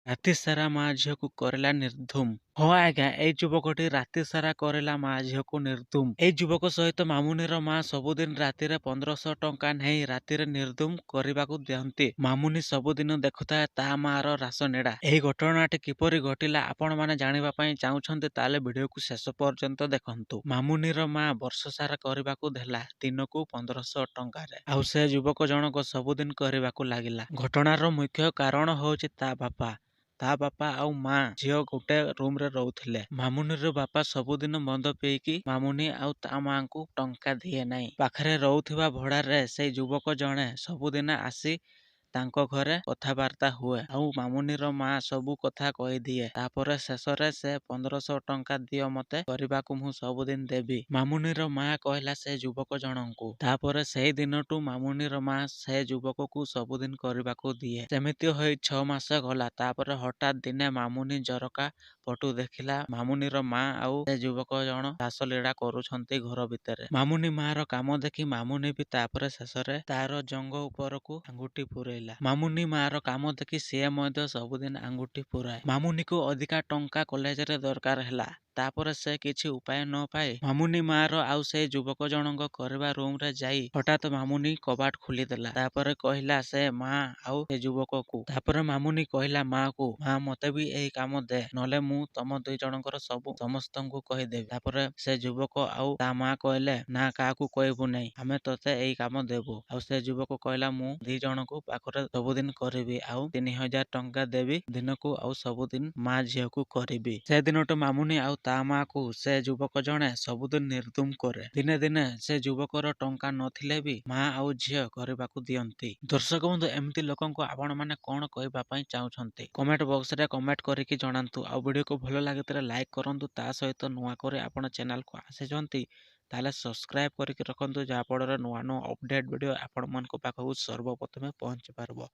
ରାତି ସାରା ମା ଝିଅକୁ କରିଲା ନିର୍ଦ୍ଧୁମ। ହଁ ଆଜ୍ଞା, ଏଇ ଯୁବକଟି ରାତି ସାରା କରିଲା ମା ଝିଅକୁ ନିର୍ଦ୍ଧୁମ। ଏଇ ଯୁବକ ସହିତ ମାମୁନିର ମା ସବୁଦିନ ରାତିରେ 1500 ଟଙ୍କା ନେଇ ରାତିରେ ନିର୍ଦ୍ଧୁମ କରିବାକୁ ଦିଅନ୍ତି। ମାମୁନି ସବୁଦିନ ଦେଖୁଥାଏ ତା ମାର ରାସନୀଳା। ଏହି ଘଟଣାଟି କିପରି ଘଟିଲା ଆପଣମାନେ ଜାଣିବା ପାଇଁ ଚାହୁଁଛନ୍ତି, ତାହେଲେ ଭିଡିଓକୁ ଶେଷ ପର୍ଯ୍ୟନ୍ତ ଦେଖନ୍ତୁ। ମାମୁନିର ମା ବର୍ଷ ସାରା କରିବାକୁ ଦେଲା ଦିନକୁ 1500 ଟଙ୍କାରେ, ଆଉ ସେ ଯୁବକ ଜଣକ ସବୁଦିନ କରିବାକୁ ଲାଗିଲା। ଘଟଣାର ମୁଖ୍ୟ କାରଣ ହଉଛି ତା ବାପା। ତା ବାପା ଆଉ ମା ଝିଅ ଗୋଟେ ରୁମରେ ରହୁଥିଲେ। ମାମୁନିର ବାପା ସବୁଦିନ ମଦ ପିଇକି ମାମୁନି ଆଉ ତା ମାଙ୍କୁ ଟଙ୍କା ଦିଏ ନାହିଁ। ପାଖରେ ରହୁଥିବା ଭଡାରେ ସେଇ ଯୁବକ ଜଣେ ସବୁଦିନ ଆସି ତାଙ୍କ ଘରେ କଥାବାର୍ତ୍ତା ହୁଏ, ଆଉ ମାମୁନିର ମା ସବୁ କଥା କହିଦିଏ। ତାପରେ ଶେଷରେ ସେ 1500 ଟଙ୍କା ଦିଅ ମତେ କରିବାକୁ, ମୁଁ ସବୁଦିନ ଦେବି, ମାମୁନିର ମା କହିଲା ସେ ଯୁବକ ଜଣଙ୍କୁ। ତାପରେ ସେଇ ଦିନଠୁ ମାମୁନିର ମା ସେ ଯୁବକକୁ ସବୁଦିନ କରିବାକୁ ଦିଏ। ସେମିତି ହୋଇ 6 ମାସ ଗଲା। ତାପରେ ହଠାତ୍ ଦିନେ ମାମୁନି ଝରକା ପଟୁ ଦେଖିଲା ମାମୁନିର ମା ଆଉ ସେ ଯୁବକ ଜଣ ରାସଲୀଳା କରୁଛନ୍ତି ଘର ଭିତରେ। ମାମୁନି ମାର କାମ ଦେଖି ମାମୁନି ବି ତାପରେ ଶେଷରେ ତାର ଜଙ୍ଘ ଉପରକୁ ଆଙ୍ଗୁଠି ପୁରେଇଲା। ମାମୁନି ମାର କାମ ଦେଖି ସିଏ ମଧ୍ୟ ସବୁଦିନ ଆଙ୍ଗୁଠି ପୁରାଏ। ମାମୁନିକୁ ଅଧିକା ଟଙ୍କା କଲେଜରେ ଦରକାର ହେଲା। ତାପରେ ସେ କିଛି ଉପାୟ ନ ପାଇ ମାମୁନି ମାର ଆଉ ସେ ଯୁବକ ଜଣଙ୍କ କରିବା ରୁମରେ ଯାଇ ହଠାତ୍ ମାମୁନି କବାଟ ଖୋଲିଦେଲା। ତାପରେ କହିଲା ସେ ମା ଆଉ ସେ ଯୁବକକୁ। ତାପରେ ମାମୁନି କହିଲା ମାକୁ, ମା ମତେ ବି ଏଇ କାମ ଦେ, ନହେଲେ ମୁଁ ତମ ଦୁଇ ଜଣଙ୍କର ସବୁ ସମସ୍ତଙ୍କୁ କହିଦେବି। ତାପରେ ସେ ଯୁବକ ଆଉ ତା ମା କହିଲେ, ନା କାହାକୁ କହିବୁ ନାହିଁ, ଆମେ ତତେ ଏଇ କାମ ଦେବୁ। ଆଉ ସେ ଯୁବକ କହିଲା, ମୁଁ ଦି ଜଣଙ୍କୁ ପାଖରେ ସବୁଦିନ କରିବି ଆଉ 3000 ଟଙ୍କା ଦେବି ଦିନକୁ, ଆଉ ସବୁଦିନ ମା ଝିଅକୁ କରିବି। ସେ ଦିନଠୁ ମାମୁନି ଆଉ ତା ମାକୁ ସେ ଯୁବକ ଜଣେ ସବୁଦିନ ନିର୍ଦ୍ଦୁମ କରେ। ଦିନେ ଦିନେ ସେ ଯୁବକର ଟଙ୍କା ନଥିଲେ ବି ମା ଆଉ ଝିଅ କରିବାକୁ ଦିଅନ୍ତି। ଦର୍ଶକ ବନ୍ଧୁ, ଏମିତି ଲୋକଙ୍କୁ ଆପଣମାନେ କଣ କହିବା ପାଇଁ ଚାହୁଁଛନ୍ତି କମେଣ୍ଟ ବକ୍ସରେ କମେଣ୍ଟ କରିକି ଜଣାନ୍ତୁ। ଆଉ ଭିଡିଓକୁ ଭଲ ଲାଗିଥିଲେ ଲାଇକ୍ କରନ୍ତୁ। ତା ସହିତ ନୂଆ କରି ଆପଣ ଚ୍ୟାନେଲକୁ ଆସିଛନ୍ତି ତାହେଲେ ସବସ୍କ୍ରାଇବ କରିକି ରଖନ୍ତୁ, ଯାହାଫଳରେ ନୂଆ ନୂଆ ଅପଡେଟ୍ ଭିଡିଓ ଆପଣମାନଙ୍କ ପାଖକୁ ସର୍ବପ୍ରଥମେ ପହଞ୍ଚି ପାରିବ।